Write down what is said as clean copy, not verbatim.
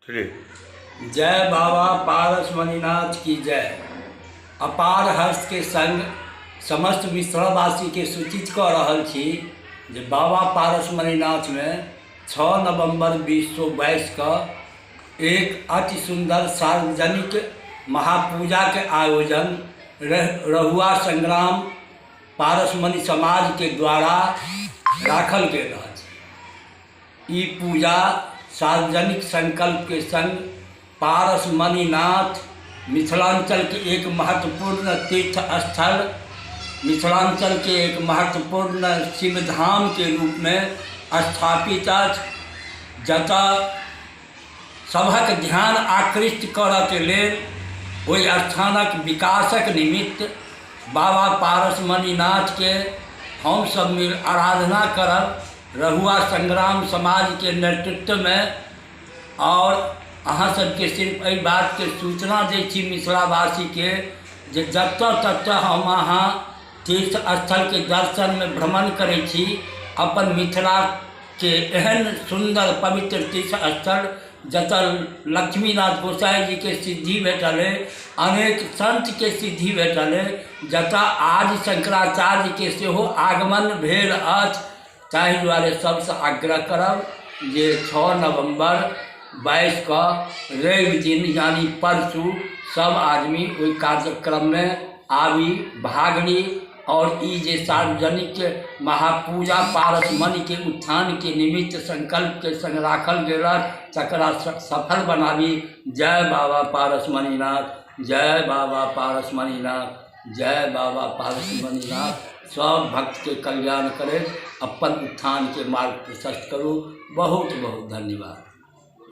जय बाबा पारस मणिनाथ की जय। अपार हर्ष के संग समस्त मिथिलावासी के सूचित कऽ रहल छी जे बाबा पारस मणिनाथ में 6 नवंबर 2022 के एक अति सुंदर सार्वजनिक महापूजा के आयोजन रहुआ संग्राम पारसमणि समाज के द्वारा राखल गेल अछि। ई पूजा सार्वजनिक संकल्प के संग पारस मणिनाथ मिथिलांचल के एक महत्वपूर्ण तीर्थ स्थल, मिथिलांचल के एक महत्वपूर्ण शिवधाम के रूप में स्थापित अछि, जतऽ सभक ध्यान आकृष्ट करऽके लेल ओहि स्थानक विकासक निमित्त बाबा पारसमणिनाथके हमसभ मिल आराधना करब रहुआ संग्राम समाजके नेतृत्वमे। आओर अहाँ सबके सिर्फ एहि बातके सूचना दै छी मिथिलावासीके जे जतऽ ततऽ हम अहाँ तीर्थ स्थलके दर्शनमे भ्रमण करै छी, अपन मिथिलाके एहन सुन्दर पवित्र तीर्थ स्थल जतऽ लक्ष्मीनाथ गोसाई जीके सिद्धि भेटल अइ, अनेक सन्तके सिद्धि भेटल अइ, जतऽ आदि शंकराचार्यके सेहो आगमन भेल अछि, ताहि दुआरे सबसँ आग्रह करब जे 6 नवम्बर 22 कऽ रवि दिन यानि परसू सब आदमी ओहि कार्यक्रममे आबी, भाग ली आओर ई जे सार्वजनिक महापूजा पारसमणिके उत्थानके निमित्त संकल्पके संग राखल गेल अछि तकरा सफल बनाबी। जय बाबा पारसमणिनाथ, जय बाबा पारसमणिनाथ, जय बाबा पारसमणिनाथ। सब भक्तके कल्याण करैत अपन उत्थानके मार्ग प्रशस्त करू। बहुत बहुत धन्यवाद।